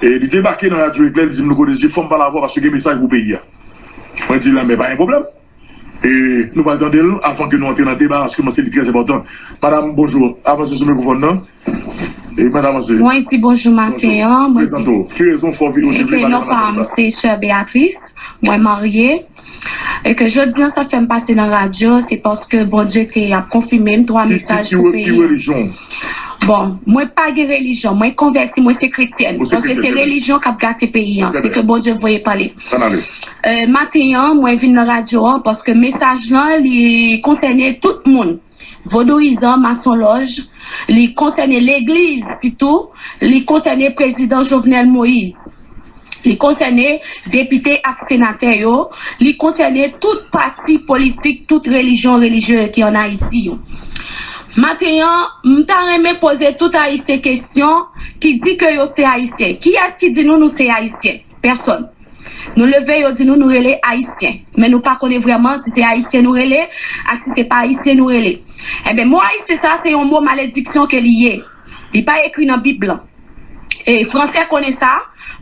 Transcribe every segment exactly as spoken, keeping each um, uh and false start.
E li debake nan Radyo Eklè, li di m, "Louko Dezi, fò m pale avè w paske gen mesaj pou peyi a." Mwen di l, "Enben, pa gen pwoblèm." E nou pral tande l avan ke nou antre nan deba, paske mwen se li trè enpòtan. Madam, bonjou. Avanse sou mikwofòn nan. E mwen avanse. Mwen di bonjou maten an, mwen di. Prezante w. Ki rezon fè w vle pale nan maten an? Non pa m, se sè Beatrice. Mwen marye. E ke jodi an sa fè m pase nan radyo, se paske Bondye te ap konfime m twa mesaj pou peyi an. Ki relijyon w? Bon, mwen pa gen relijyon. Mwen konvèti, mwen se kretyèn. Paske se relijyon k ap gate peyi an. Se ke Bondye voye pale. Ann ale. E, maten an, mwen vin nan radyo an paske mesaj lan, li konsène tout moun. Vodouyizan, masonlòj, li konsène legliz sitou, li konsène prezidan Jovenel Moïse. Li konsène depite ak senatè yo, li konsène tout pati politik, tout relijyon, relijye ki ann Ayiti yo. Maten an, m ta renmen poze tout Ayisyen kesyon ki di ke yo se Ayisyen. Kiyès ki di nou nou se Ayisyen? Pèsòn. Nou leve, yo di nou nou rele Ayisyen. Men nou pa konnen vrèman si se Ayisyen nou rele ak si se pa Ayisyen nou rele. Enben, mo Ayisyen sa, se yon mo malediksyon ke li ye. Li pa ekri nan Bib lan. E fransè konnen sa.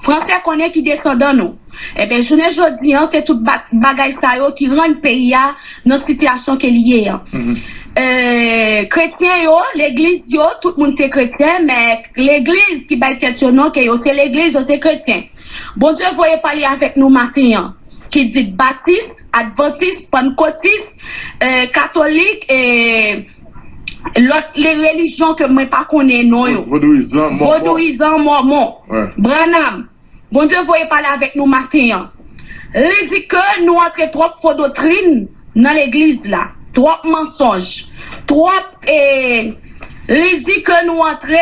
Fransè konnen ki desandan nou. Enben, jounen jodi an, se tout ba-, bagay sa yo ki rann peyi a nan sitiyasyon ke li ye an. E, kretyen yo, legliz yo, tout moun se kretyen, men legliz ki bay tèt yo non ke yo se legliz, yo se kretyen. Bondye voye pale avèk nou maten an, ki di batis, advantis, pannkotis, e, katolik, e, lòt le relijyon ke mwen pa konnen non yo. Vodouyizan, mòmon. Vodouyizan, mòmon. Branham. Bondye voye pale avèk nou maten an. Li di ke nou antre twòp fo doktrin nan legliz la. Twòp mansonj. Twòp, e, li di ke nou antre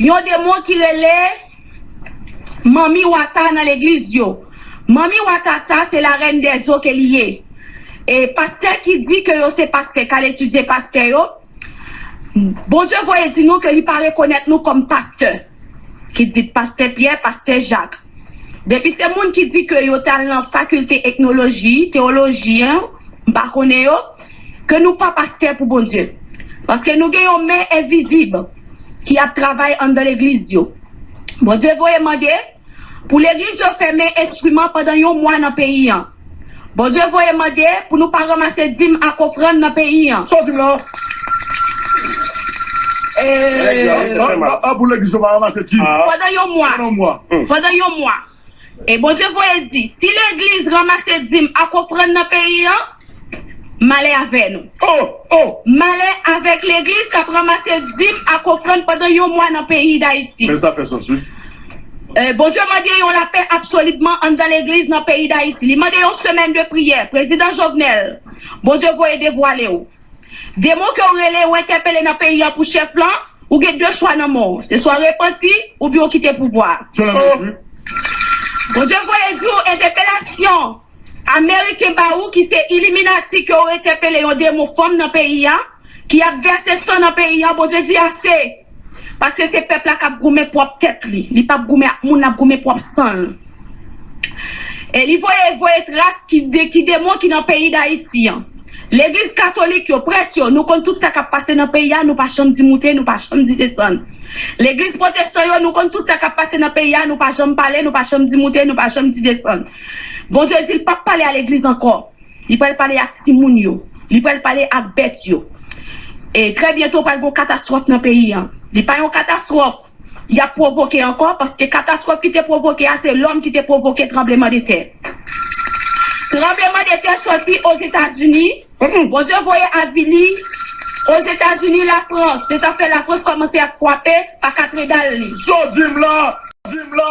yon demon ki rele Manmi Wata nan legliz yo. Manmi Wata sa, se la reine des eaux ke li ye. E pastè ki di ke yo se pastè, k al etidye pastè yo, Bondye voye di nou ke li pa rekonèt nou kòm pastè. Ki di pastè Pyè, pastè Jak. Depi se moun ki di ke yo t al nan fakilte etnoloji, teyoloji, en, m pa konnen yo, ke nou pa pastè pou Bondye. Paske nou gen yon men envizib ki ap travay anndan legliz yo. Bondye voye mande pou legliz yo fèmen enstriman pandan yon mwa nan peyi an. Bondye voye mande pou nou pa ranmase dim ak ofrann nan peyi an. Sa w di m la? E, an, an, an, pou legliz yo pa ranmase dim. Pandan yon mwa. Pandan yon mwa. Pandan yon mwa. E Bondye voye di, si legliz ranmase dim ak ofrann nan peyi an, malè avè nou. Oh, oh! Malè avèk legliz k ap ranmase dim ak ofrann pandan yon mwa nan peyi Dayiti. Men sa fè sans, wi. E, Bondye mande yon lapè absolitman anndan legliz nan peyi Dayiti. Li mande yon semèn de priyè. Prezidan Jovenel, Bondye voye devwale w. Demon ke w rele, w entèpele nan peyi an pou chèf lan, ou gen de chwa nan men w. Se swa w repanti, oubyen w kite pouvwa a. Selon Bondye voye di w entèpelasyon Ameriken ba ou ki se Iliminati ke w entèpele yon demon fanm nan peyi a, ki ap vèse san nan peyi a, Bondye di ase. Paske se pèp la k ap goumen pwòp tèt li. Li p ap goumen ak moun, l ap goumen pwòp san l. E li voye, voye tras ki de, ki demon ki nan peyi Dayiti an. Legliz katolik yo, prèt yo, nou konn tout sa k ap pase nan peyi a, nou pa janm di moute, nou pa janm di desann. Legliz pwotestan yo, nou konn tout sa k ap pase nan peyi a, nou pa janm pale, nou pa janm di moute, nou pa janm di desann. Bondye di l p ap pale a legliz ankò. Li pral pale ak timoun yo. Li pral pale ak bèt yo. E trè byento pral gon katastwòf nan peyi an. Li pa yon katastwòf y ap pwovoke ankò, paske katastwòf ki te pwovoke a, se lòm ki te pwovoke tranblemanntè. Tranblemanntè sòti Ozetazini, Bondye voye avili Ozetazini, Lafrans. Se sa fè Lafrans kòmanse ap frape pa katredal li. Sa w di m la, di m la.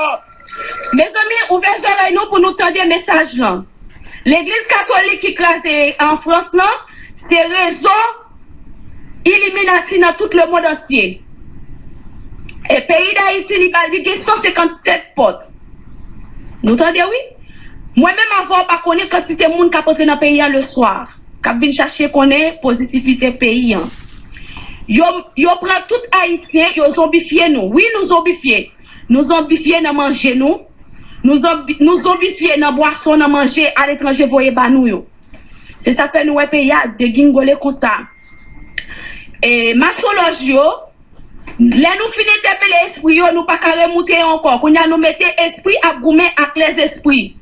Mezanmi, ouvè zòrèy nou pou nou tande mesaj lan. Legliz katolik ki kraze an Frans lan, se rezo Iliminati nan tout lemonn antye. E peyi Dayiti, li ba, li gen san senkannsèt pòt. Nou tande, wi? Mwen menm avè w pa konnen kantite moun k ap antre nan peyi a leswa, k ap vin chache konnen pozitivite peyi an. Yo, yo pran tout Ayisyen, yo zonbifye nou. Wi, nou zonbifye. Nou zonbifye nan manje nou. Nou zonbi-, nou zonbifye nan bwason, nan manje aletranje voye ba nou yo. Se sa fè nou wè peyi a degingole konsa. E masonlòj yo, Lè nou fin entèpele espri yo, nou pa ka remoute yo ankò. Kounye a, nou mete espri ap goumen ak lèzespri.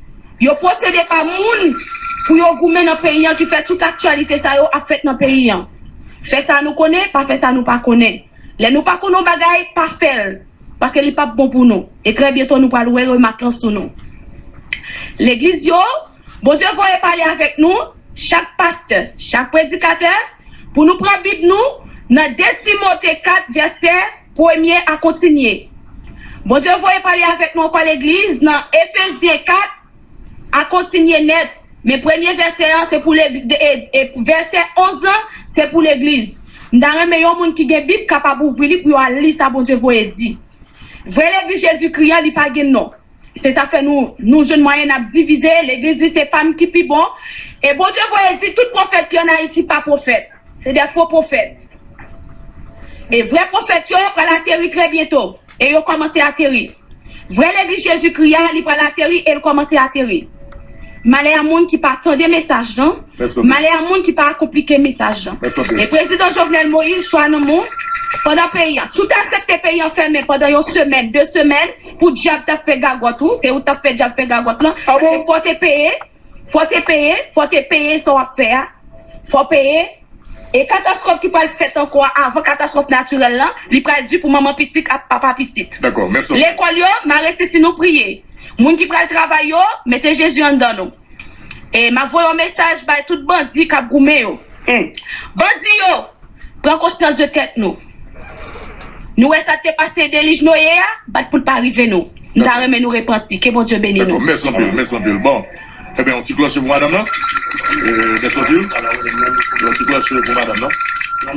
Yo posede pa moun pou yo goumen nan peyi an, ki fè tout aktyalite sa yo ap fèt nan peyi an. Fè sa nou konnen, pa fè sa nou pa konnen. Lè nou pa konnen yon bagay, pa fè l, paske li p ap bon pou nou. E trè byento, nou pral wè remak lan sou nou. Legliz yo, Bondye voye pale avèk nou, chak pastè, chak predikatè, pou nou pran Bib nou nan de Timote kat, vèsè premye a kontinye. Bondye voye pale avèk nou ankò, legliz, nan Efezyen kat, a kontinye nèt. Men premye vèsè an, se pou legliz, e, e vèsè onz lan, se pou legliz. M ta renmen yon moun ki gen Bib kapab ouvri li pou yo al li sa Bondye voye di. Vrè legliz Jezikri an, li pa gen non. Se sa fè nou, nou jwenn mwayen n ap divize. Legliz di se pa m ki pi bon. E Bondye voye di tout pwofèt ki ann Ayiti pa pwofèt. Se de fo pwofèt. E vrè pwofèt yo, yo pral ateri trè byento. E yo kòmanse ateri. Vrè legliz Jezikri a, li pral ateri e l kòmanse ateri. Malè a moun ki pa tande mesaj lan. Malè a moun ki pa akonplike mesaj lan. E prezidan Jovenel Moïse, chwa nan men w, pandan peyi a, si w te aksepte peyi an fèmen pandan yon semèn, de semèn, pou dyab t ap fè gagòt ou, se ou t ap fè dyab fè gagòt lan. Paske fò w te peye, fò w te peye, fò w te peye sa w ap fè a. Fò w peye. E katastwòf ki pral fèt ankò a, avan katastwòf natirèl lan, li pral di pou manman pitit ak papa pitit. Lekòl yo, mare senti nou, priye. Moun ki pral travay yo, mete Jezi anndan nou. E m ap voye yon mesaj bay tout bandi k ap goumen yo. Bandi yo, pran konsyans de tèt nou. Nou wè sa k te pase Delij Noye a, bat pou l pa rive nou. M ta renmen nou repanti. Ke Bondye beni nou. Mèsi anpil, mèsi anpil. Bon. Ebyen, yon ti klòch pou madanm nan. Mèsi anpil. Yon ti klòch pou madanm nan.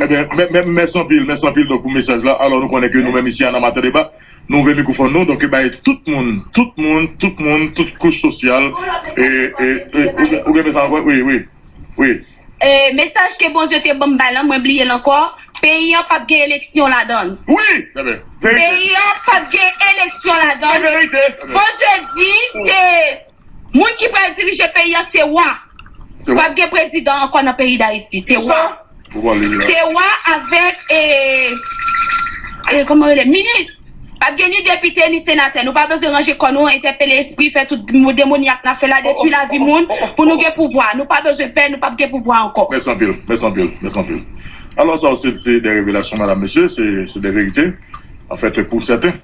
Ebyen, mèsi anpil, mèsi anpil donk pou mesaj la. Alò, nou konnen ke nou menm isi a nan Maten Deba, nou ouvè mikwofòn nou, donk bay tout moun, tout moun, tout moun, tout kouch sosyal. E, e, e, ou, ou gen mesaj ankò? Wi, wi, wi. E, mesaj ke Bondye te ban m bay lan, mwen bliye l ankò. Peyi an p ap gen eleksyon ladan l. Wi! Peyi an p ap gen eleksyon ladan l. Bondye di se moun ki pral dirije peyi an, se wa. P ap gen prezidan ankò nan peyi Dayiti. Se wa. Se wa avèk, e, e, kòman rele, minis. P ap gen ni depite, ni senatè. Nou pa bezwen ranje kò nou, entèpele espri, fè tout mo-, demonyak n ap fè la, detwi lavi moun, pou nou gen pouvwa. Nou pa bezwen pè, nou p ap gen pouvwa ankò. Mèsi anpil, mèsi anpil, mèsi anpil. Alò, sa, se, se de revelasyon, madam, mesye, se, se de verite, anfèt, pou sèten.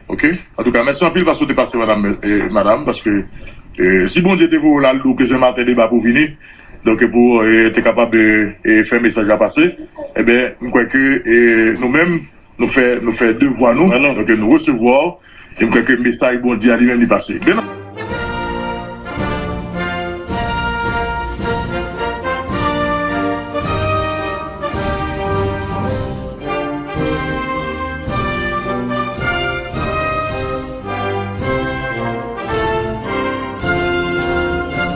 Oke? Antouka, mèsi anpil paske w te pase, madam, e, madam, paske, e, si Bondye te voye w la, l di w ke se Maten Deba pou vini, donk, pou, e, te kapab, e, e, fè mesaj la pase, ebyen, m kwè ke, e, nou menm, nou fè, nou fè devwa nou, donk, nou resevwa w, e m kwè ke mesaj Bondye a li menm li pase. Byen